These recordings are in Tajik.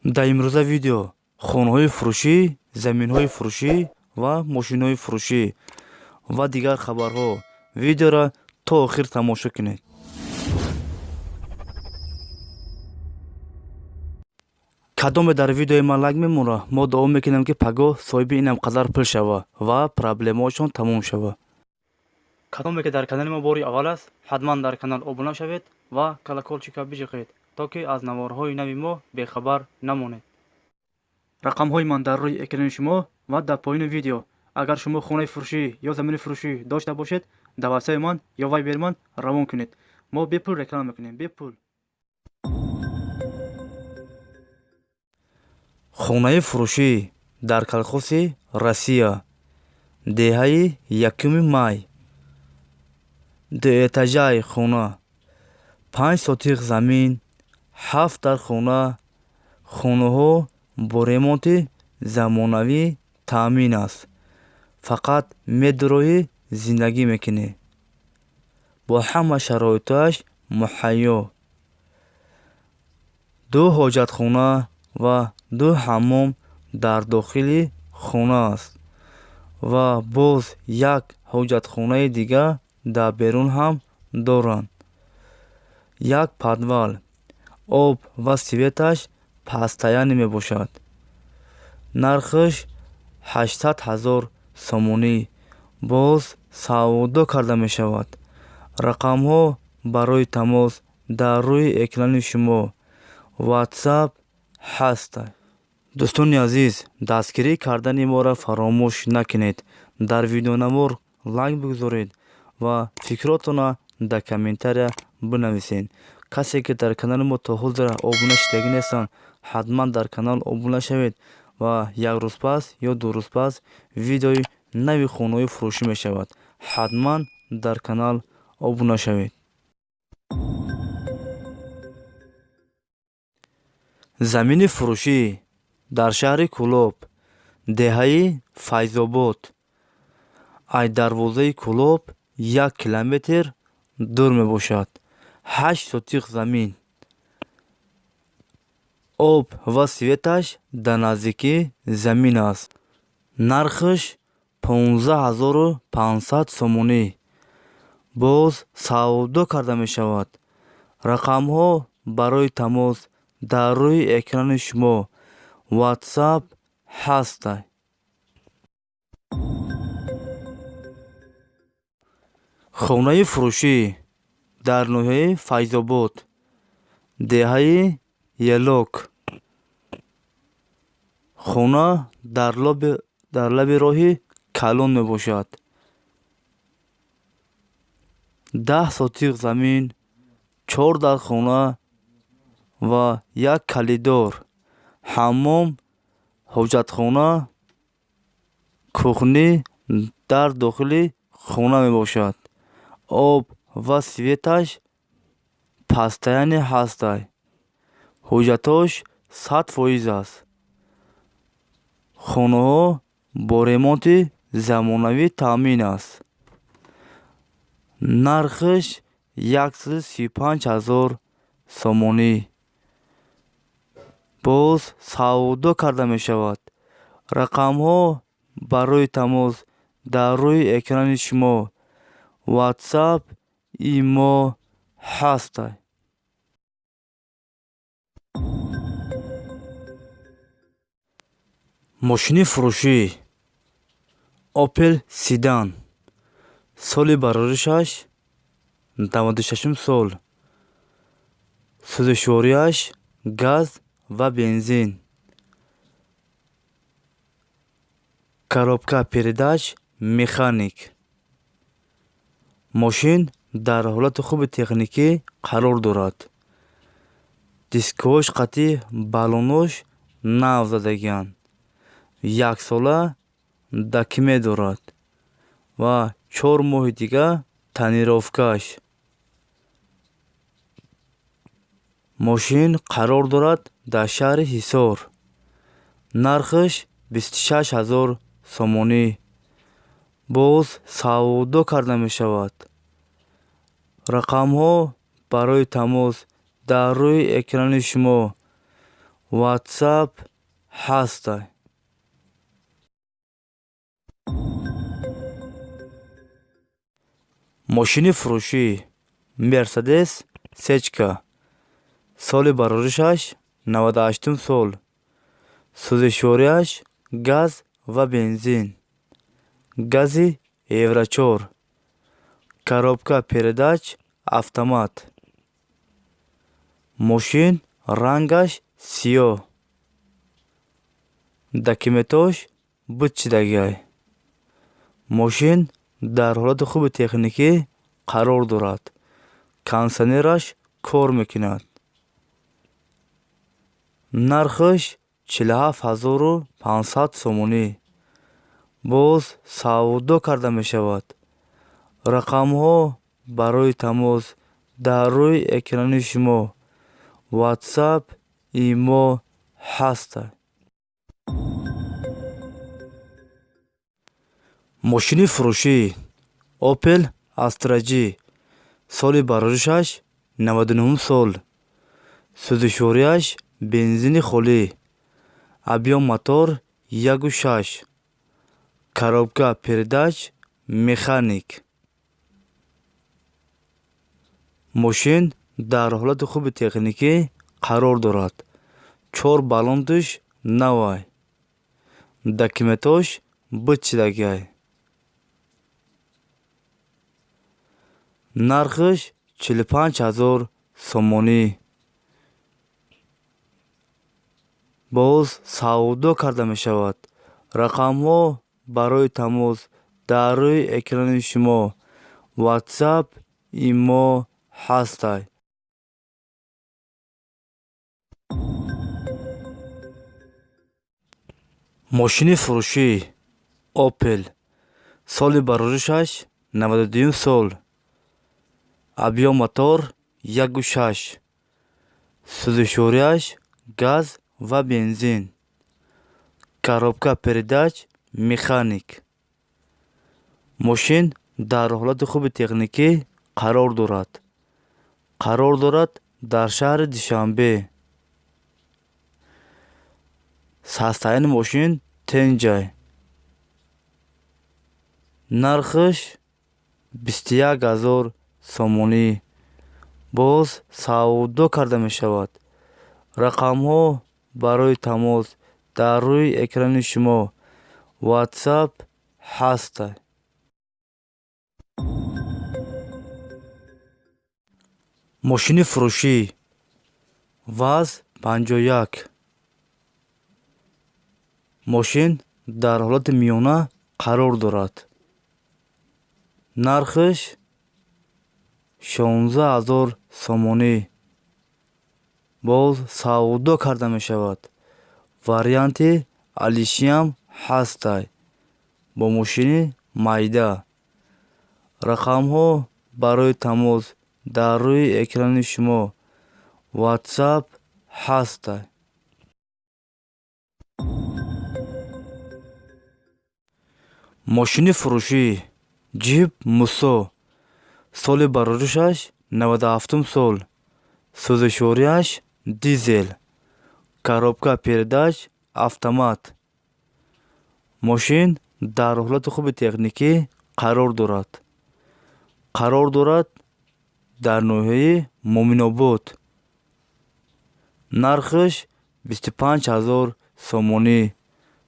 Дар имрӯза видео хонаҳои фурӯшӣ, заминҳои фурӯшӣ ва мошинҳои фурӯшӣ ва дигар хабарҳо. Видеоро то охир тамошо кунед. Кадоме дар видеои ман лайк мемонад, мо дуо мекунем, ки пагоҳ соҳиби инам қадар пул шава ва проблемаҳошон тамом шава. Кадоме ки дар канали мо бори аввал аст, ҳатман дар канал обуна шавед ва колокольчика биҷиқед, то ки аз наворҳои нави мо бехабар намонед. Рақамҳои ман дар рӯи экрани шумо ва дар поёни видео. Агар шумо хонаи фурӯшӣ ё замини фурӯшӣ дошта бошед, дар ватсапи ман ё вайбери ман равон кунед. Мо бепул реклама мекунем, бепул. Хонаи фурӯшӣ дар колхози Россия, деҳаи Якуми Май, дуэтажаи хона, 5 сотиқ замин, 7 дар хона. Хонаҳо бо ремонти замонавӣ таъмин аст. Фақат медуроӣ, зиндагӣ мекунӣ. Бо ҳама шароиташ муҳайё. Ду ҳоҷатхона ва ду ҳаммом дар дохили хона аст ва боз як ҳоҷатхонаи дигар дар берун ҳам доранд. Як подвал, об ва светаш постоянный мебошад. Нархаш 800 ҳазор сомонӣ, боз савдо карда мешавад. Рақамҳо барои тамос дар рӯи экрани шумо. Ватсап ҳаст. Дӯстони азиз, дастгирӣ кардани моро фаромӯш накунед. Дар видеонавор лайк бигузоред ва фикротонро дар комментария бинависед. Касе ки дар канали мо то ҳозира обуна шудагӣ нестанд, ҳатман дар канал обуна шавед ва як рӯз пас ё 2 рӯз пас видеои нави хонаҳои фурӯшӣ мешавад. Ҳатман дар канал обуна шавед. Замини фурӯшӣ дар шаҳри Кӯлоб, деҳаи Файзобод, ай дарвозаи Кӯлоб 1 километр дур мебошад. 8 сотиқ замин. Об ва светаш дар наздикии замин аст. Нархаш 15 500 сомонӣ. Боз савдо карда мешавад. Рақамҳо барои тамос дар рӯи экрани шумо. Ватсап ҳаст. Хонаи фурӯшӣ дар ноҳияи Файзобод, деҳаи Елок. Хона дар лаби роҳи калон мебошад. 10 сотиқ замин, 4 дар хона ва як калидор, ҳаммом, ҳоҷатхона, кухнӣ дар дохили хона мебошад. Об ва светаш постоянный ҳастай. Ҳуҷҷатҳош 100% аст. Хонаҳо бо ремонти замонавӣ таъмин аст. Нархаш 135 ҳазор сомонӣ. Боз савдо карда мешавад. Рақамҳо барои тамос дар рӯи экрани шумо. Ватсап, имо ҳаст. Мошини фурӯшӣ Opel Sedan, соли бароришаш 96 сол, сӯзишвориаш газ ва бензин, коробка передач механик. Мошин дар ҳолати хуби техникӣ қарор дорад. Дискҳояш қатъи баллонош нав задагианд. Яксола дакиме дорад ва 4 моҳи дигар тонировкааш. Мошин қарор дорад дар шаҳри Ҳисор. Нархаш 26 ҳазор сомонӣ. Боз савдо карда мешавад. Рақамҳо барои тамос дар рӯи экрани шумо. WhatsApp ҳастай. Мошини фурӯшӣ Мерседес Сечка, соли бароришаш 98 сол, сӯзишвориаш газ ва бензин, гази Евро 4, коробка передач автомат. Мошин рангаш сиёҳ, документош битчидагиай. Мошин дар ҳолати хуби техникӣ қарор дорад, кондитсионераш кор мекунад. Нархаш 47 500 сомонӣ. Боз савдо карда мешавад. Рақамҳо барои тамос дар рӯи экрани шумо, WhatsApp, имо ҳастай. Мошини фурӯшӣ Opel Astra G, соли бароришаш 99 сол, сӯзишвориаш бензини холӣ, объём мотор 1,6, коробка передач механик. Мошин дар ҳолати хуби техникӣ қарор дорад. Чор баллонтиш навай. Документош битчидагиай. Нархаш 45 000 сомонӣ. Боз савдо карда мешавад. Рақамҳо барои тамос дар рӯи экрани шумо, WhatsApp, имо ҳастай. Мошини фурӯшӣ Opel, соли бароришаш 92 сол, объём мотор 1,6, сӯзишвориаш газ ва бензин, коробка передач механик. Мошин дар ҳолати хуби техникӣ қарор дорад. Қарор дорад дар шаҳри Душанбе. Састаини мошин тенҷай. Нархаш 21 000 сомонӣ. Боз савдо карда мешавад. Рақамҳо барои тамос дар рӯи экрани шумо, WhatsApp ҳастай. Мошини фурӯшӣ ВАЗ 51. Мошин дар ҳолати миёна қарор дорад. Нархаш 16 000 сомонӣ. Боз савдо карда мешавад. Варианти алишиам ҳастай бо мошини майда. Рақамҳо барои тамос дар рӯи экрани шумо, WhatsApp ҳастай. Мошини фурӯшӣ Ҷип Мусо, соли бароришаш 97 сол, сӯзишвориаш дизел, коробка передач автомат. Мошин дар ҳолати хуби техникӣ қарор дорад. Қарор дорад дар ноҳияи Муъминобод. Нархаш 25 000 сомонӣ.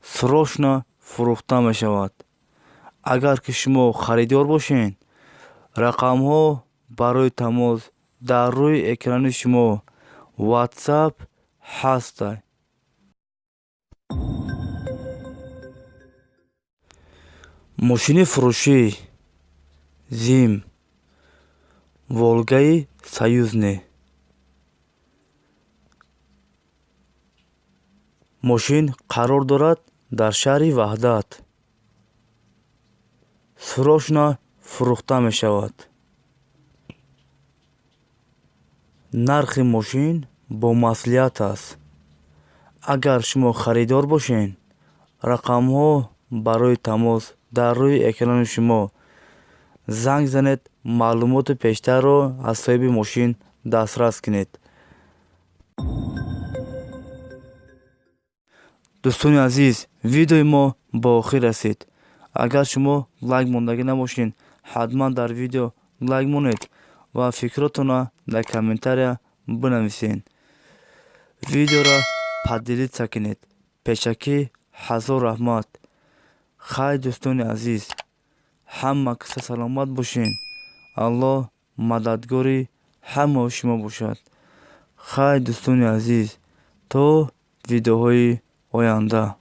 Срочно фурӯхта мешавад. Агар ки шумо харидор бошед, рақамҳо барои тамос дар рӯи экрани шумо, WhatsApp ҳастай. Мошини фурӯшӣ Зим Волгаи Союзне. Мошин қарор дорад дар шаҳри Ваҳдат. Срочно фурӯхта мешавад. Нархи мошин бо маслиҳат аст. Агар шумо харидор бошед, рақамҳо барои тамос дар рӯи экрани шумо, занг занед, маълумоти пештарро аз соҳиби мошин дастрас кунед. Дӯстони азиз, видеои мо ба охир расид. Агар шумо лайк мондагӣ набошед, ҳатман дар видео лайк монед ва фикротонро дар комментария бинависед. Видеоро поделиться кунед. Пешакӣ ҳазор раҳмат. Хайр, дӯстони азиз, ҳама каса саломат бошед. Аллоҳ мададгори ҳамаи шумо бошад. Хайр, дӯстони азиз, то видеоҳои оянда.